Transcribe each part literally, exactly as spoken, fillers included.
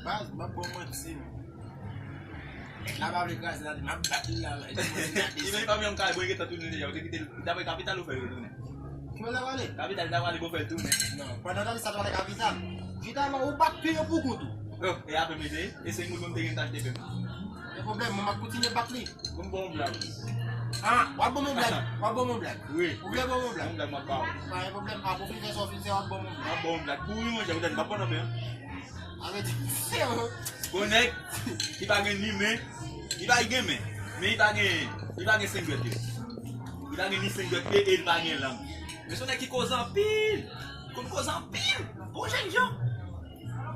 Baz, m ap ba w manti, men. La pa vle kraze la, m ap bat li la, la. Li menm pa menm kay, bon, li gentan tounen deja. Ou te kite l, daprè kapital ou fè l retounen. Ki bò l ta prale? Kapital, li ta prale, bon, fè l tounen. Non, pandan tan sa, t prale kapital. Jitaman, ou bat pye pou kont ou. Oh, e apre m eseye? E se moun mwen te gen t achte pye m. Gen pwoblèm, mwen m ap kontinye bat li. Bon, bon blag. Ah, w ap ban mwen blag. W ap ban mwen blag. Wi. Ou vle ban mwen blag? Bon blag, m ap ba w. Pa gen pwoblèm, apre w fin fè sa w fin fè, w ap ban mwen blag. M ap ba w blag. Kouri, monchè, ou tande, m ap pran nan men, hein. Sa vle di, se ou. Bon nèg, li pa gen ni men, li pa gen men, men li pa gen, li pa gen senk dwèt yo. Li pa gen ni senk dwèt yo e li pa gen lang. Men se yon nèg ki koze anpil, konn koze anpil, bon jènjan.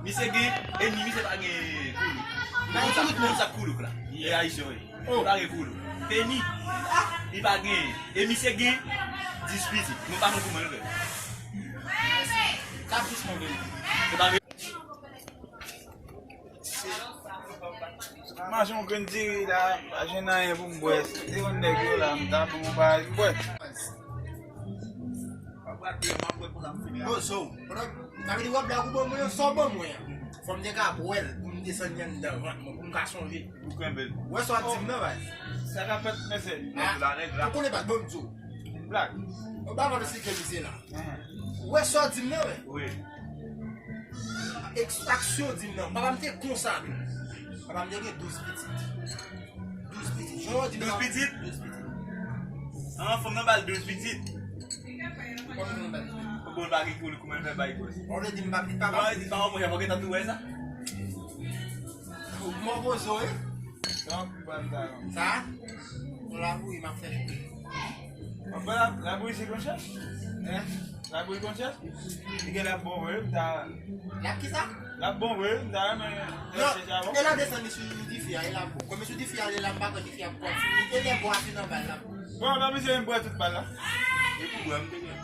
Misye gen, e ni misye pa gen koulouk. Konn sa, konn sa koulouk la. E ayisyen wi. Li pa gen koulouk. Teni, li pa gen. E misye gen dis pitit. Nou pa konn kouman l fè. Sa jis konn vini. Se pa vre. Mache yon grenn diri la, pa jwenn anyen pou m bwè. Se yon nèg yo la, m ta pran yon bagay m bwè. Yo, so, pandan, sa vle di w ap blag ou ban mwen an, sa w ban mwen an. Fò m te ka bwè l, pou m desann li anndan vant mwen, pou m ka sonje. Ou kenbe l. Ou wè sa w ap di m nan, baz? Sa k ap fèt, mesye? Ah, ou konnen baz, ban m di w. Blag. Ou pa konn esplike misye la. Ou wè sa w di m nan, men? Wi. Ekstraksyon di m nan. Papa m te konsa tou. Papa m te gen douz pitit. Douz pitit. Jan w di m nan. Douz pitit? Douz pitit. Ah, fanm nan ba l douz pitit. Kòman fanm nan ba l douz pitit? Bon, l pa gen koulouk, kouman l fè bay gòs? Ou vle di m pa pitit papa? Ou pa di papa, monchè, fò w gentan tou wè sa. Mwen poze w, wi. Sa? Yon labouyi m ap fè. Anben, la, labouyi se konsa? Hein? Labouyi konsa? Li gen l ap bon vre, m ta. L ap kisa? L ap bon vre, m ta renmen. Non, e la desann li sou dife a, e la bon. Kòm sou dife a, e la m pa kwè dife a pwòp. E lè bwa fin anba l la. Bon, nan misye m bwè tout bal la. E pou bwè, m te gen.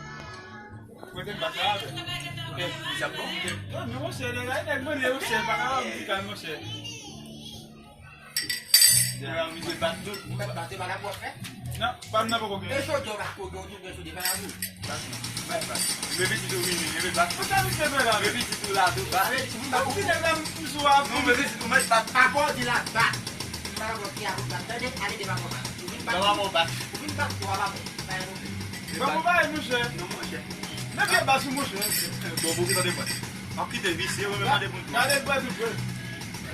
Kote m bat la avè? Ok, misye ap bon? Non, men monchè, nèg la, nèg mande, monchè, pa ka ba m ti kal, monchè. Ou mèt bat, e pa la pou w ap fè? Non, pa m nan poko gen. E chode w pa kote w tou gen chode pa la tou. Bat non, mèt bat. Leve pitit ou vini, leve bat. Ou sa misye fè la? Leve pitit ou la tou, bat. Ou ki nèg la m sou a. Non, leve pitit ou mèt bat. Papa w di la bat. M pa nan pòt ki a pou bat. Tande, ale devan papa. Ou vin bat. Devan papa w bat. Ou vin bat, ou pa bat. Pa gen pwoblèm. Ban m yon bagay, monchè. Non, monchè. Mete bas sou monchè. Bon, pou ki tande mwen. M ap kite visye, mwen mande pou l. Gade bwè tout bwè.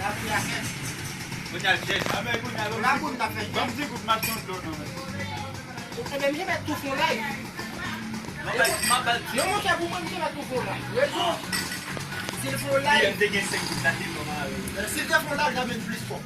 Labouyi a fèt. Kounye a l chèch. Amè, kounye a l. Labouyi m t ap fè. Ban m ti kout m ap ton dlo non men. Ebyen, m te mèt tou fon lay. Non, bay, m ap bay. Non, monchè, pou mwen, m te mèt tou fon lay. Rezon. Si l fon lay. M te gen senk goud la, te nòmal. Si l te fon lay, l ta vin plis fò.